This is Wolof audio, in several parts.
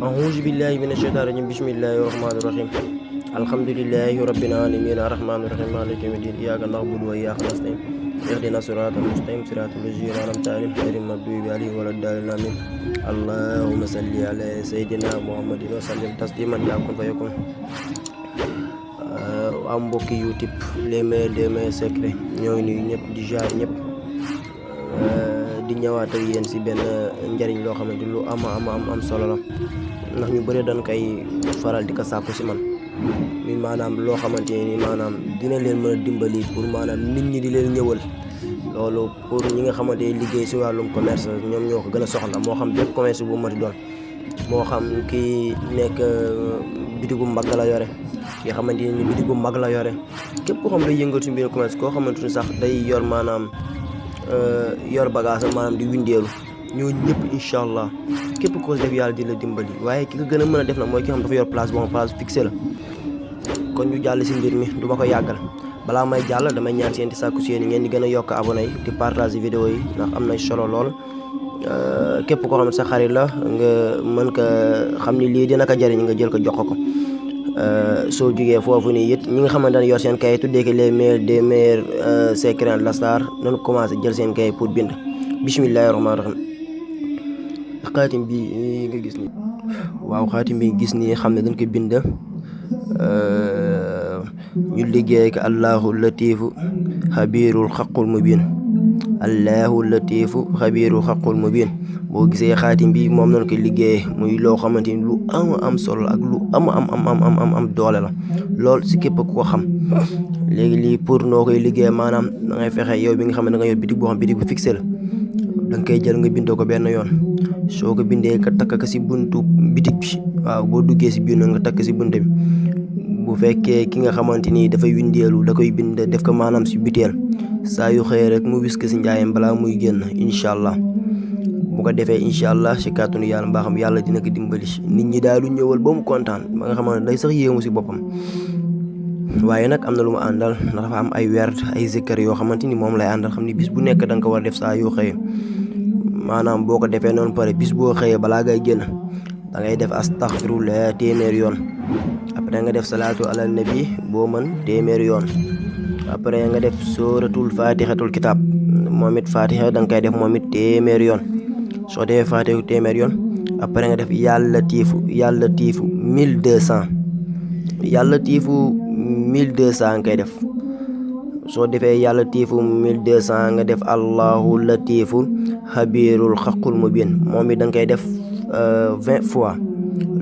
أعوذ بالله من الشيطان الرجيم بسم الله الرحمن الرحيم الحمد لله رب العالمين الرحمن الرحيم مالك يوم الدين إياك نعبد وإياك نستعين اهدنا الصراط المستقيم صراط الذين أنعمت عليهم غير المغضوب عليهم ولا الضالين آمين اللهم صل على سيدنا محمد وسلم تسليما يكن فيكون am mbokki YouTube les meilleurs des meilleurs secrets ñoo ngi nuyu ñëpp di jaar ñëpp di ñëwaat ak yéen si benn njariñ loo xamante lu am solo la ndax ñu bëri dañ koy faral di ko sàkku si man mi maanaam loo xamante ni maanaam dina leen mën a dimbali pour maanaam nit ñi di leen ñëwal loolu pour ñi nga xamante liggéey si wàllum commerce ñoom ñoo ko gën a soxla moo xam bépp commerce bu mati doon moo xam kii nekk bitigu mag la yore ki xamante ni bitigu mag la yore képp koo xam day yëngatu si biir commerce koo xamante ni sax day yor maanaam yor bagage maanaam di windeelu ñoo ñëpp incha allah képp ko def yàlla di la dimbali waaye ki ko gën a mën a def nag mooy ki xam dafa yor place boo xam place fixé la kon ñu jàll si mbir mi du ma ko yàggal balaa may jàll damay ñaan seen di sàkku si yéen ngeen di gën a yokk abonné yi di partager vidéo yi ndax am na solo lool képp koo xam ne sa xarit la nga mën ko xam ni lii dina ko jëriñ nga jël ko jox ko soo jugee foofu nii it ñi nga xamante ne yor seen kay tuddee ko les meilleurs des meilleurs secrets de Lasrar nañu commencé jël seen kay pour bind bismillahi rahmaani rahim xaatim bi nga gis ni waaw xaatim bi gis ni xam ne dañ ko bind ñu liggéey ko allahu latifu xabirul xaqul mubin allahu latifu xabirul xaqul mubin boo gisee xaatim bi moom nañ ko liggéey muy loo xamante ni lu am solo ak lu am doole la lool si képp ko xam léegi lii pour noo koy liggéey maanaam da ngay fexe yow bi nga xam ne da nga yor bitig boo xam bitig bu fixé la da nga koy jël nga bindoo ko benn yoon soo ko bindee nga takk ko si buntu bitig bi waaw boo duggee si biir nga takk si buntu bi bu fekkee ki nga xamante ni dafay windeelu da koy bind def ko maanaam si biteel saa yu xëy rek mu wis ko si njaayam balaa muy génn incha allah bu ko defee incha allah si kàttanu yàlla mbaaxam yàlla dina ko dimbali nit ñi daal lu ñëwal ba mu kontaan ba nga xamante day sax yéemu si boppam waaye nag am na lu mu àndal ndax dafa am ay werd ay zikkar yoo xamante ni moom lay àndal xam ni bis bu nekk da nga ko war def saa yoo xëyee maanaam boo ko defee noonu pare bis boo xëyee balaa ngay génn da ngay def astaghfirullah téeméer yoon après nga def salaatu ala nabi boo mën téeméer yoon après nga def sooratul fatihatul kitab moom it fatiha da nga koy def moom it téeméer yoon soo defee fatiha téeméer yoon après nga def yàlla tiifu 1200 yàlla tiifu 1200 nga koy def soo defee yàlla tiifu 1200 nga def allahu latifu xabirul xaqul mubin moom it da nga koy def 20 fois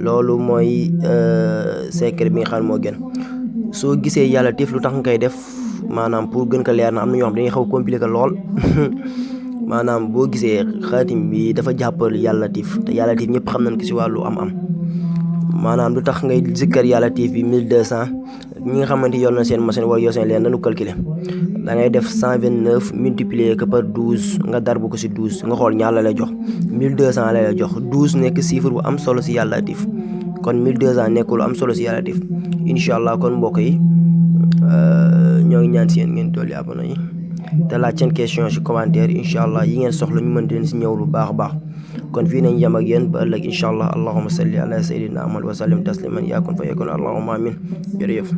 loolu mooy secret bi nga xam moo gën soo gisee yàlla tiif lu tax nga koy def maanaam pour gën ko leer na am na ñoo xam dañuy xaw compliqué lool maanaam boo gisee xaatim bi dafa jàppal yàlla tiif te yàlla tiif ñëpp xam nañ ko si wàllu am maanaam lu tax ngay zikkar yàlla tiif bi 1200 ñi nga xamante yor na seen machine wala yor seen leen nanu calculer da ngay def 129 multiplier que par 12 nga darbu ko si 12 nga xool ñaar la lay jox 1200 la lay jox 12 nekk chiffre bu am solo si yàlla tiif kon 1200 nekk lu am solo si yàlla tiif incha allah kon mbokk yi ñoo ngi ñaan si yéen ngeen dolli abonné yi te laaj seen question si commentaire incha allah yi ngeen soxla ñu mën di leen si ñëw lu baax a baax kon fii nañ yem ak yéen ba ëllëg incha allah allahumma salli ala sayyidina Muhammad wa sallim tasliman yakun fa yakun allahumma amin jërëjëf